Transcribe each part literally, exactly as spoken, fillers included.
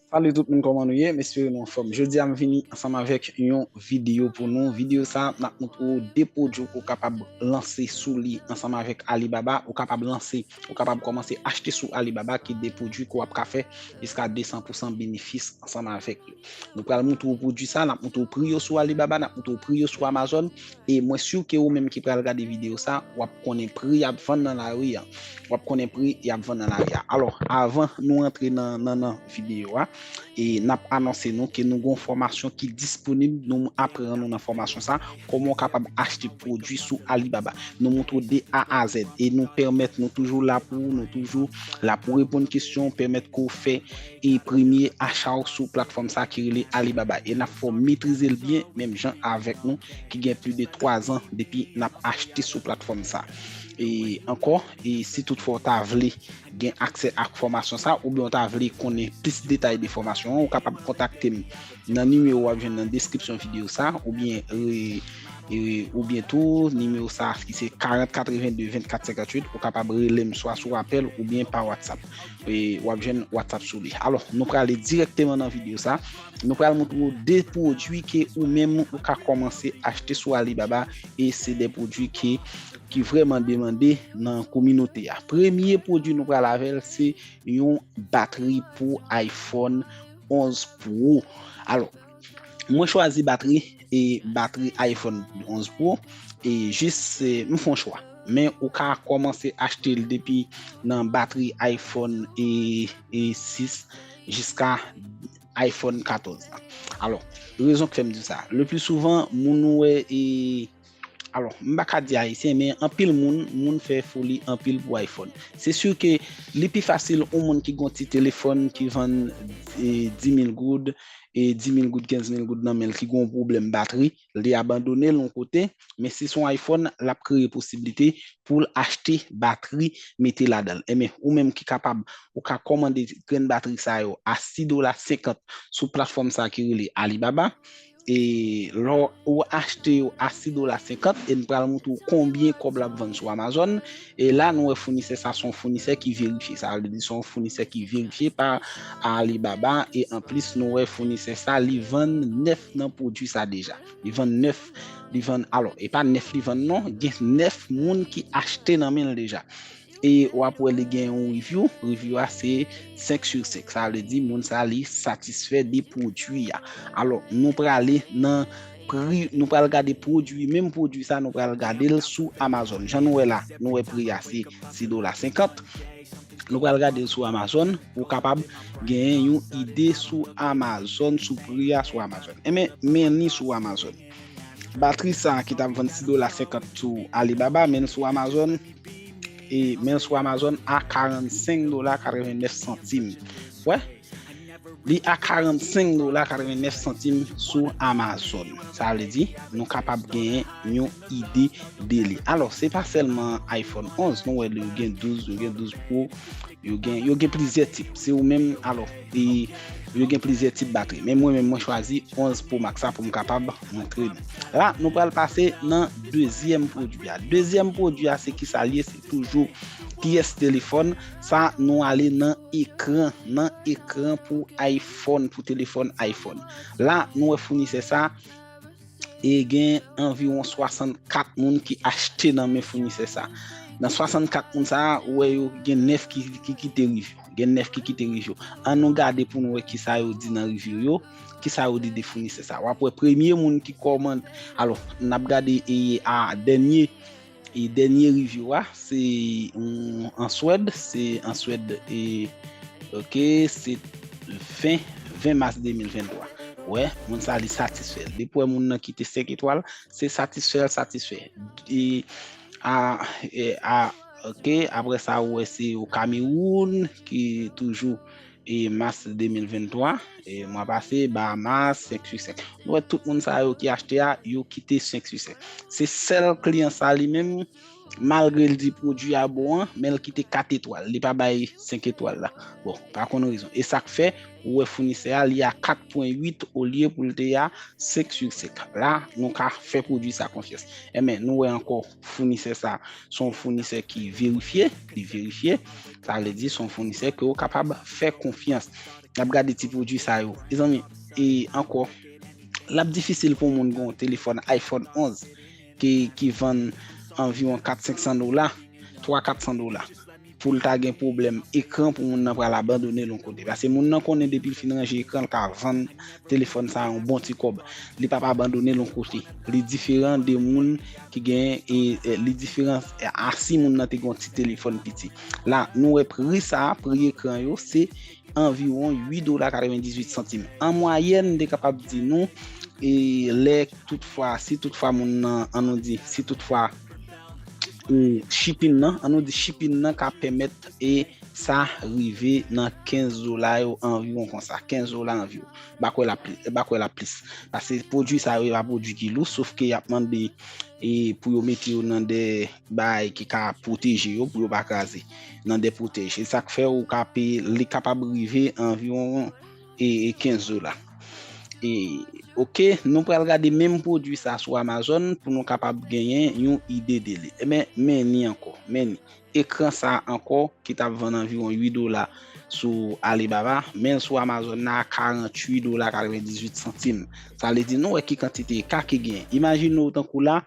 Salut tout moun, kòman nou ye? M espere nou anfòm. Jodi a m vini ansanm avèk yon videyo pou nou. Videyo sa a, n ap montre w de pwodui ke w kapab lanse sou li ansanm avèk Alibaba. Ou kapab lanse, ou kapab kòmanse achte sou Alibaba, ki de pwodui ke w ap ka fè jiska de san pousan benefis ansanm avèk yo. Nou pral montre w pwodui sa, n ap montre w pri yo sou Alibaba, n ap montre w pri yo sou Amazon. E mwen si ke ou menm ki pral gade videyo sa, w ap konnen pri y ap vann nan lari a. W ap konnen pri y ap vann nan lari a. Alò, avan nou antre nan, nan, nan videyo a, e n ap anonse nou ke nou gen yon fòmasyon ki disponib, nou aprann nou nan fòmasyon sa, kòman w kapab achte pwodui sou Alibaba. Nou montre w de A a Z e nou pèmèt nou toujou la pou ou, nou toujou la pou reponn kesyon, pèmèt ke w fè e premye acha w sou platfòm sa ki rele Alibaba. E n ap fè w metrize l byen, menm jan avèk nou ki gen plis de twa zan depi n ap achte sou platfòm sa. E ankò, e si toutfwa w ta vle gen aksè ak fòmasyon sa, oubyen w ta vle konnen plis detay de fòmasyon an, ou kapab kontakte m nan nimewo w ap jwenn nan deskripsyon videyo sa, oubyen, e, e, oubyen tou nimewo sa ki se karant katrevenn de vennkat senkanntuit, ou kapab rele m swa sou apèl oubyen pa WhatsApp. E, w ap jwenn WhatsApp sou li. Alò, nou prale dirèkteman nan videyo sa. Nou pral montre w de pwodui ke ou menm ou ka kòmanse achte sou Alibaba e se de pwodui ke, ki vrèman demande nan kominote a. Premye pwodui nou pral avè l, se yon batri pou iPhone onz Pro. Alò, mwen chwazi batri, e batri iPhone onz Pro, e jis, e, m fè yon chwa. Men ou ka kòmanse achte l depi nan batri iPhone e, e sis jiska iPhone katòz la. Alò, rezon k fè m di sa, le pli souvan, moun ou wè, e, alò, m pa ka di Ayisyen, men anpil moun, moun fè foli anpil pou iPhone. Se si ke li pi fasil yon moun ki gon ti telefòn ki vann, e, dis mil goud, e dis mil goud, kenz mil goud nan men l, ki gon pwoblèm batri, li abandone l yon kote, men si se yon iPhone, l ap kreye posiblite pou l achte batri, mete ladan l. Enben, ou menm ki kapab, ou ka kòmande grenn batri sa yo a sis dola senkant sou platfòm sa ki rele Alibaba. E lè w achte yo a sis dola senkant, e n pral montre w konbyen kòb l ap vann sou Amazon. E la, nou wè founisè sa se yon founisè ki verifye. Sa vle di se yon founisè ki verifye pa Alibaba. E anplis, nou wè founisè sa, li vann nèf nan pwodui sa deja. Li vann nèf, li vann, alò, e pa nèf li vann non, gen nèf moun ki achte nan men l deja. E w ap wè li gen yon review, review a se senk sou senk. Sa vle di moun sa li satisfè de pwodui a. Alò, nou prale nan pri, nou pral gade pwodui, menm pwodui sa, nou pral gade l sou Amazon. Jan nou wè la, nou wè pri a se sis dola senkant. Nou pral gade l sou Amazon pou w kapab genyen yon ide sou Amazon, sou pri a sou Amazon. Enben, men li sou Amazon. Batri sa ki t ap vann sis dola senkant sou Alibaba, men l sou Amazon, e men l sou Amazon a karannsenk dola katrevennèf santim. Wè? Li a karannsenk dola katrevennèf santim sou Amazon. Sa vle di, nou kapab genyen yon ide de li. Alò, se pa sèlman iPhone onz, nou wè yo gen douz, yo gen douz Pro, yo gen, yo gen plizyè tip. Se ou menm, alò, e yo gen plizyè tip batri. Men mwen menm, mwen chwazi onz Pro Max la pou m kapab montre nou. La, nou pral pase nan dezyèm pwodui a. Dezyèm pwodui a, se ki sa l ye? Se toujou pyès telefòn. Sa, nou ale nan ekran, nan ekran pou iPhone, pou telefòn iPhone. La, nou wè founisè sa, e gen anviwon swasannkat moun ki achte nan men founisè sa. Nan swasannkat moun sa, ou wè yo gen nèf ki, ki kite review. Gen nèf ki kite review. An nou gade pou nou wè kisa yo di nan review yo, kisa yo di de founisè sa. W ap wè premye moun ki kòmande, alò, n ap gade e a dènye, e dènye review a, se yon an Swèd, se an Swèd, e, ok, se ven, ven mas de mil venntwa. Wè, moun sa li satisfè. Depi w wè moun nan kite senk etwal, se satisfè l satisfè. E, a, e, a, ok, apre sa, ou wè se o Kamewoun ki toujou e mas de mil venntwa, e mwa pase, Bahamas, senk sou senk. Nou wè tout moun sa yo ki achte a, yo kite senk sou senk. Se sèl kliyan sa li menm, malgre l di pwodui a bon an, men l kite kat etwal, li pa bay senk etwal la. Bon, pa konn rezon. E sa k fè, ou wè founisè a, li a kat pwen uit olye pou l te a senk sou senk. La, nou ka fè pwodui sa konfyans. Enben, nou wè ankò founisè sa, se yon founisè ki verifye, li verifye. Sa vle di, se yon founisè ke w kapab fè konfyans. N ap gade ti pwodui sa yo. Mezanmi, e ankò, l ap difisil pou yon moun gen yon telefòn iPhone onz ki, ki vann anviwon kat senk san dola, twa kat san dola. Pou l ta gen pwoblèm ekran pou moun nan pral abandone l yon kote. Paske moun nan konnen depi l fin ranje ekran, l ka vann telefòn sa a yon bon ti kòb. Li p ap abandone l yon kote. Li diferan de moun ki gen, e, e, li diferan, e, a si moun nan te gen yon ti telefòn piti. La, nou wè pri sa a, pri ekran yo, se anviwon uit dola katrevendizuit santim. An mwayèn, m te kapab di nou, e lè toutfwa, si toutfwa moun nan, an nou di, si toutfwa, e, shipping nan, an nou di shipping nan ka pèmèt, e sa rive nan kenz dola yo anviwon konsa, kenz dola anviwon. M pa kwè l ap pli-, m pa kwè l ap plis. Paske pwodui sa yo, e pa pwodui ki lou, sof ke y ap mande, e, pou yo mete yo nan de bagay ki ka pwoteje yo, pou yo pa kraze, nan de pwotèj. E sa k fè ou ka peye, li kapab rive anviwon, e, e kenz dola. E, oke, nou pral gade menm pwodui sa sou Amazon pou nou kapab genyen yon ide de li. Enben, men ni ankò, men ni. Ekran sa ankò ki t ap vann anviwon uit dola sou Alibaba, men l sou Amazon nan a karanntuit dola katrevendizuit santim. Sa vle di nou wè ki kantite eka ki gen. Imajine w tankou la,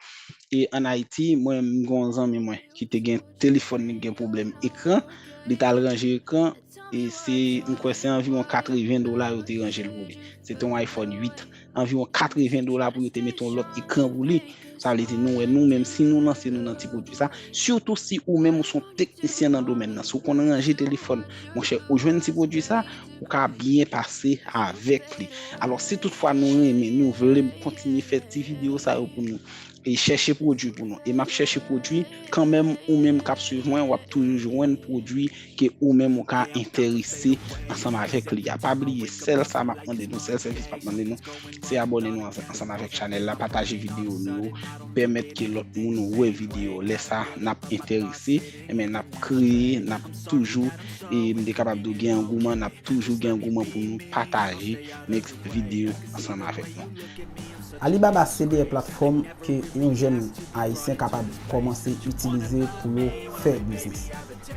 e ann Ayiti, mwen, m gen yon zanmi mwen ki te gen telefòn li gen pwoblèm ekran, li t al ranje ekran, e se, m kwè se anviwon katreven dola yo te ranje l pou li. Se te yon iPhone uit. Anviwon katreven dola pou yo te mete yon lòt ekran pou li. Sa vle di nou wè nou menm si nou lanse nou nan ti pwodui sa, sitou si ou menm ou se yon teknisyen nan domèn nan, si w konn ranje telefòn, monchè, ou jwenn ti pwodui sa, ou ka byen pase avèk li. Alò, si toutfwa nou renmen, nou vle m kontinye fè ti videyo sa yo pou nou, e chèche pwodui pou nou. E m ap chèche pwodui kanmenm, ou menm k ap swiv mwen, w ap toujou jwenn pwodui ke ou menm ou ka enterese ansanm avèk li a. Pa bliye, sèl sa m ap mande nou, sèl sèvis m ap mande nou, se abòne nou ansanm, ansanm avèk chanèl la, pataje videyo nou yo, pèmèt ke lòt moun wè videyo. Lè sa, n ap enterese, enben n ap kreye, n ap toujou, e m te kapab di w gen angouman, n ap toujou gen angouman pou nou pataje next videyo ansanm avèk nou. Alibaba se de platfòm ke yon jèn ayisyen kapab kòmanse itilize pou yo fè biznis.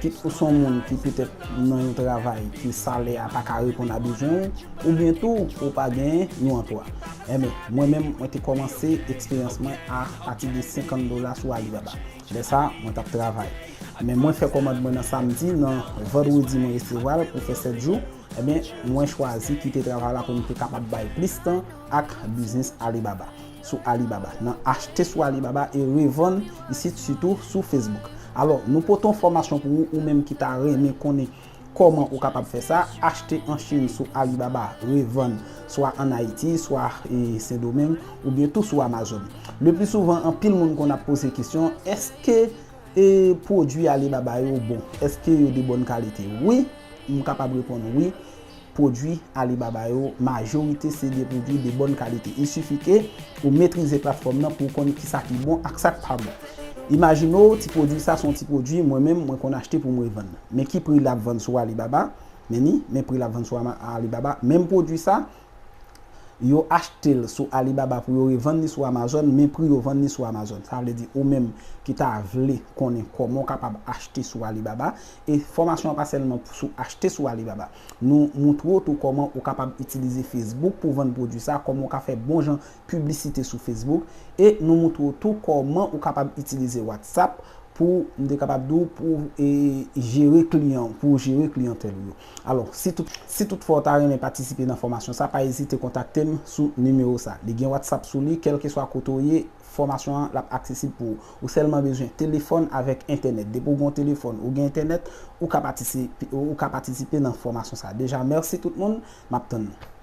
Kit ou se yon moun ki petèt nan yon travay ke salè a pa ka reponn a bezwen w, oubyen tou ou pa gen yon antwa. Enben, mwen menm, mwen te kòmanse eksperyans mwen a pati de senkant dola sou Alibaba. Lè sa, mwen t ap travay. Men mwen fè kòmand mwen nan samdi, nan vandredi mwen resevwa l pou fè sèt jou. Enben, mwen chwazi kite travay la pou m te kapab bay plis tan ak biznis Alibaba, sou Alibaba, nan achte sou Alibaba e revann isit, sitou sou Facebook. Alò, nou pote yon fòmasyon pou ou, ou menm ki ta renmen konnen kòman ou kapab fè sa, achte an Chin sou Alibaba, revann swa ann Ayiti, swa, e, Sendomeng, oubyen tou sou Amazon. Le pli souvan, anpil moun konn ap poze kesyon, èske, e, pwodui Alibaba yo bon? Èske yo de bòn kalite? Wi, m kapab reponn wi. Pwodui Alibaba yo, majorite se de pwodui de bòn kalite. Il sifi ke ou metrize platfòm nan pou w konn kisa ki bon ak sa k pa bon. Imajine w, ti pwodui sa se yon ti pwodui, mwen menm, mwen konn achte pou m revann. Men ki pri l ap vann sou Alibaba? Men ni, men pri l ap vann sou Ama-, Alibaba. Menm pwodui sa, yo achte l sou Alibaba pou yo revann li sou Amazon, men pri yo vann li sou Amazon. Sa vle di, ou menm ki ta vle konnen kòman w kapab achte sou Alibaba, e fòmasyon an pa sèlman sou achte sou Alibaba. Nou moutre w tou kòman ou kapab itilize Facebook pou vann pwodui sa, kòman w ka fè bon jan piblisite sou Facebook, e nou moutre w tou kòman ou kapab itilize WhatsApp pou, m te kapab di w, pou, e, jere kliyan, pou jere kliyantèl ou yo. Alò, si tout, si toutfwa w ta renmen patisipe nan fòmasyon sa, pa ezite kontakte m sou nimewo sa. Li gen WhatsApp sou li, kèlkeswa kote w ye, fòmasyon an, l ap aksesib pou ou. Ou sèlman bezwen telefòn avèk entènèt. Depi w gen yon telefòn, ou gen entènèt, ou ka patisipe, ou ka patisipe nan fòmasyon sa. Deja, mèsi tout moun, m ap tann nou.